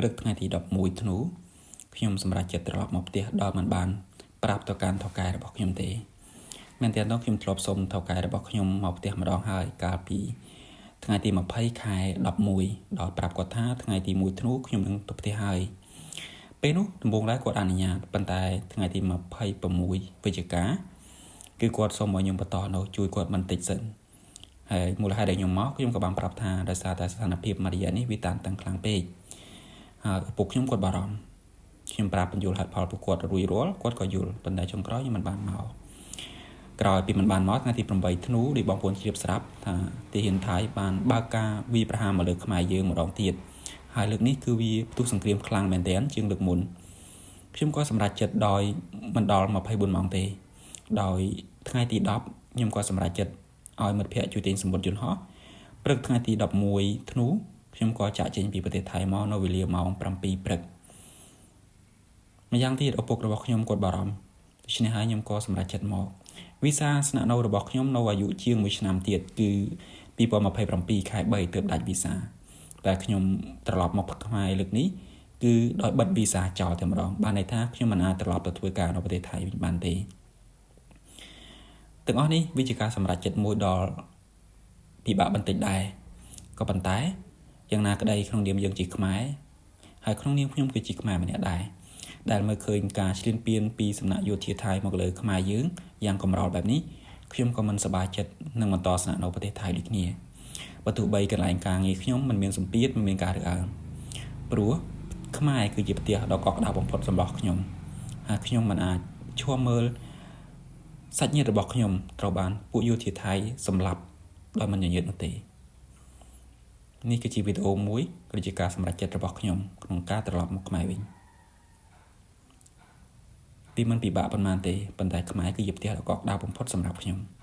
ព្រឹកថ្ងៃទី11ធ្នូខ្ញុំសម្រេចចិត្តត្រឡប់មកផ្ទះដោយមិនបានប្រាប់ទៅកាន់ថៅកែរបស់ខ្ញុំទេមែនទែនទៅខ្ញុំធ្លាប់សុំថៅកែរបស់ខ្ញុំមកផ្ទះម្ដងហើយកាលពីថ្ងៃទី20ខែ11ដោយប្រាប់គាត់ថាថ្ងៃទី1ធ្នូខ្ញុំនឹងទៅផ្ទះហើយពេលនោះដំបូងឡើយគាត់អនុញ្ញាតប៉ុន្តែថ្ងៃទី26វិច្ឆិកាគឺគាត់សុំឲ្យខ្ញុំបន្តនៅជួយគាត់បន្តិចសិនហើយមូលហេតុដែលខ្ញុំមកខ្ញុំក៏បានប្រាប់ថាដោយសារតែស្ថានភាពមួយរយៈនេះវាតានតឹងខ្លាំងពេកហើយឪពុកខ្ញុំគាត់បារម្ភខ្ញុំប្រាប់ពន្យល់ហេតុផលពួកគាត់រួចរាល់គាត់ក៏យល់ប៉ុន្តែចុងក្រោយខ្ញុំមិនបានមកក្រោយពីមិនបានមកថ្ងៃទី8ធ្នូដូចបងប្អូនជ្រាបស្រាប់ថាទាហានថៃបានបើកការវាយប្រហារមកលើខ្មែរយើងម្ដងទៀតហើយលើកនេះគឺវាផ្ទុះសង្គ្រាមខ្លាំងមែនទែនជាងលើកមុនខ្ញុំក៏សម្រេចចិត្តដោយមិនដល់24ម៉ោងទេដោយថ្ងៃទី10ខ្ញុំក៏សម្រេចចិត្តឲ្យមិត្តភ័ក្តិជួយទិញសំបុត្រយន្តហោះព្រឹកថ្ងៃទី11ធ្នូខ្ញុំក៏ចាក់ចេញពីប្រទេសថៃមកនៅវេលាម៉ោង7ព្រឹកម្យ៉ាងទៀតឪពុករបស់ខ្ញុំគាត់បារម្ភដូច្នេះហើយខ្ញុំក៏សម្រេចចិត្តមកវីសាស្នាក់នៅរបស់ខ្ញុំនៅអាយុជាង1ឆ្នាំទៀតគឺ2027ខែ3ទើបដាច់វីសាតែខ្ញុំត្រឡប់មកខ្មែរលើកនេះគឺដោយបិទវីសាចោលតែម្ដងបានន័យថាខ្ញុំមិនអាចត្រឡប់ទៅធ្វើការនៅប្រទេសថៃវិញបានទេទាំងអស់នេះវាជាការសម្រេចចិត្តមួយដ៏ពិបាកបន្តិចដែរក៏ប៉ុន្តែយ៉ាងណាក្តីក្នុងនាមយើងជាខ្មែរហើយក្នុងនាមខ្ញុំគឺជាខ្មែរម្នាក់ដែរដែលមើលឃើញការឈ្លានពានពីសំណាក់យោធាថៃមកលើខ្មែរយើងយ៉ាងកម្រោលបែបនេះខ្ញុំក៏មិនសប្បាយចិត្តនឹងបន្តស្នាក់នៅប្រទេសថៃដូចគ្នាបើទោះបីកន្លែងការងារខ្ញុំមិនមានសម្ពាធមិនមានការរើសអើងព្រោះខ្មែរគឺជាផ្ទះដ៏កក់ក្ដៅបំផុតសម្រាប់ខ្ញុំហើយខ្ញុំមិនអាចឈរមើលសាច់ញាតិរបស់ខ្ញុំត្រូវបានពួកយោធាថៃសម្លាប់ដោយមិនញញើតនោះទេនេះគឺជាវីដេអូមួយគឺជាការសម្រេចចិត្តរបស់ខ្ញុំក្នុងការត្រឡប់មកខ្មែរវិញវាមិនពិបាកប៉ុន្មានទេប៉ុន្តែខ្មែរគឺជាផ្ទះដ៏កក់ក្ដៅបំផុតសម្រាប់ខ្ញុំ។